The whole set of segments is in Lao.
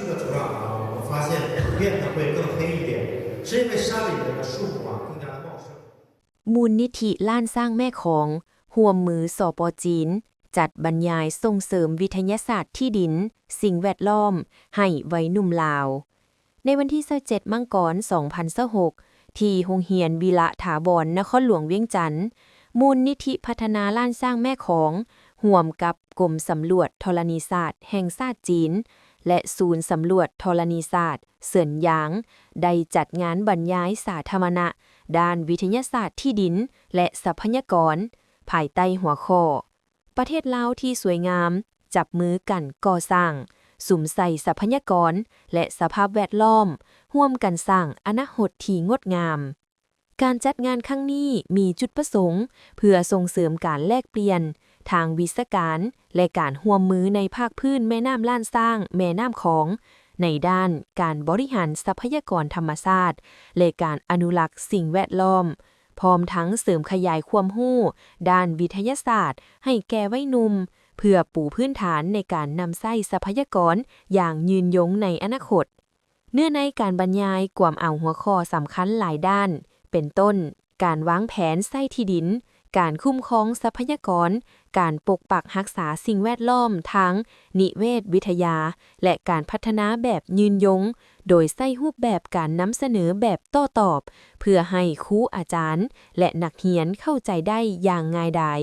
个土壤啊，我们发现普遍的会更黑一点，是因为山里面的树木啊更加的茂盛。 ມູນນິທິລ້ານຊ້າງແມ່ຂອງ ຮ່ວມມື ສປ ຈີນ ຈັດບັນຍາຍສົ່ງເສີມວິທະຍາສາດທີ່ດິນ, ສິ່ງແວດລ້ອມ ໃຫ້ໄວໜຸ່ມລາວ. ໃນວັນທີຊາວເຈັດ ມັງກອນ ສອງພັນຊາວຫົກ ທີ່ໂຮງຮຽນວິລະຖາວອນ ນະຄອນຫຼວງວຽງຈັນ, ມູນນິທິພັດທະນາລ້ານຊ້າງແມ່ຂອງ ຮ່ວມກັບກົມສຳຫຼວດທໍລະນີສາດແຫ່ງຊາດຈີນ ແລະ ສູນສຳຫຼວດທໍລະນີສາດເຊິນຢາງ ໄດ້ຈັດງານບັນຍາຍສາທາລະນະດ້ານວິທະຍາສາດທີ່ດິນ ແລະ ຊັບພະຍາກອນ ພາຍໃຕ້ຫົວຂໍ້ ປະເທດລາວທີ່ສວຍງາມ, ຈັບມືກັນກໍ່ສ້າງ, ສຸມໃສ່ຊັບພະຍາກອນ ແລະ ສະພາບແວດລ້ອມ, ຮ່ວມກັນສ້າງອະນາຄົດທີ່ງົດງາມ. ການຈັດງານຄັ້ງນີ້ມີຈຸດປະສົງເພື່ອສົ່ງເສີມການແລກປ່ຽນທາງວິຊາການ ແລະ ການຮ່ວມມືໃນພາກພື້ນແມ່ນ້ຳລ້ານຊ້າງ, ແມ່ນ້ຳຂອງ ໃນດ້ານການບໍລິຫານຊັບພະຍາກອນທຳມະຊາດ ແລະ ການອະນຸລັກສິ່ງແວດລ້ອມ, ພ້ອມທັງເສີມຂະຫຍາຍຄວາມຮູ້ດ້ານວິທະຍາສາດໃຫ້ແກ່ໄວໜຸ່ມ ເພື່ອປູພື້ນຖານໃນການນຳໃຊ້ຊັບພະຍາກອນຢ່າງຍືນຍົງໃນອະນາຄົດ. ເນື້ອໃນການບັນຍາຍກວມເອົາຫົວຂໍ້ສຳຄັນຫຼາຍດ້ານ ເປັນຕົ້ນ ການວາງແຜນໃຊ້ທີ່ດິນ, ການຄຸ້ມຄອງຊັບພະຍາກອນ, ການປົກປັກຮັກສາສິ່ງແວດລ້ອມທາງນິເວດວິທະຍາ ແລະ ການພັດທະນາແບບຍືນຍົງ ໂດຍໃຊ້ຮູບແບບການນຳສະເໜີແບບໂຕ້ຕອບ ເພື່ອໃຫ້ຄູອາຈານ ແລະ ນັກຮຽນເຂົ້າໃຈໄດ້ຢ່າງງ່າຍດາຍ.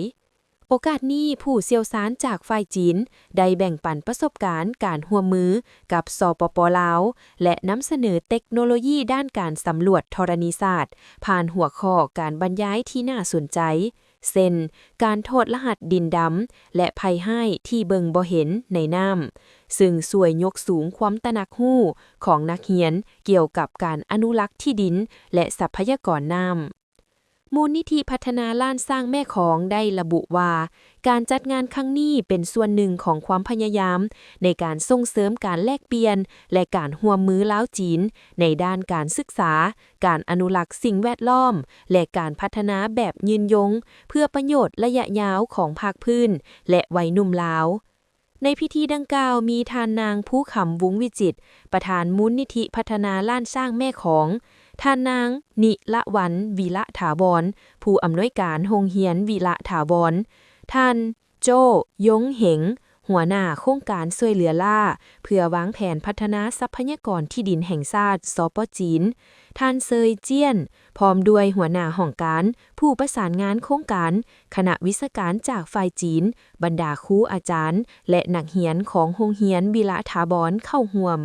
ໂອກາດນີ້ ຜູ້ຊ່ຽວຊານຈາກຝ່າຍຈີນໄດ້ແບ່ງປັນປະສົບການການຮ່ວມມືກັບ ສປປ ລາວ ແລະ ນຳສະເໜີເຕັກໂນໂລຢີດ້ານການສຳຫຼວດທໍລະນີສາດ ຜ່ານຫົວຂໍ້ການບັນຍາຍທີ່ໜ້າສົນໃຈ ເຊັ່ນ ການຖອດລະຫັດດິນດຳ ແລະ ໄພຮ້າຍທີ່ເບິ່ງບໍ່ເຫັນໃນນ້ຳ, ຊຶ່ງຊ່ວຍຍົກສູງຄວາມຕະໜັກຮູ້ຂອງນັກຮຽນກ່ຽວກັບການອະນຸລັກທີ່ດິນ ແລະ ຊັບພະຍາກອນນ້ຳ. ມູນນິທິພັດທະນາລ້ານຊ້າງແມ່ຂອງໄດ້ລະບຸວ່າ ການຈັດງານຄັ້ງນີ້ເປັນສ່ວນໜຶ່ງຂອງຄວາມພະຍາຍາມໃນການສົ່ງເສີມການແລກປ່ຽນ ແລະ ການຮ່ວມມືລາວ-ຈີນ ໃນດ້ານການສຶກສາ, ການອະນຸລັກສິ່ງແວດລ້ອມ ແລະ ການພັດທະນາແບບຍືນຍົງ ເພື່ອປະໂຫຍດໄລຍະຍາວຂອງພາກພື້ນ ແລະ ໄວໜຸ່ມລາວ. ໃນພິທີດັ່ງກ່າວ ມີທ່ານນາງ ພູຄຳ ວົງວິຈິດ ປະທານມູນນິທິພັດທະນາລ້ານຊ້າງແມ່ຂອງ, ທ່ານນາງ ນິລະວັນ ວິລະຖາວອນ ຜູ້ອຳນວຍການໂຮງຮຽນວິລະຖາວອນ, ທ່ານ ໂຈ້ ຢົງເຫັງ ຫົວໜ້າໂຄງການຊ່ວຍເຫຼືອລ້າ ເພື່ອວາງແຜນພັດທະນາຊັບພະຍາກອນທີ່ດິນແຫ່ງຊາດ ສປ ຈີນ, ທ່ານ ເຊີຍ ຈຽນ ພ້ອມດ້ວຍຫົວໜ້າຫ້ອງການ, ຜູ້ປະສານງານໂຄງການ, ຄະນະວິຊາການຈາກຝ່າຍຈີນ, ບັນດາຄູອາຈານ ແລະ ນັກຮຽນຂອງໂຮງຮຽນວິລະຖາວອນເຂົ້າຮ່ວມ.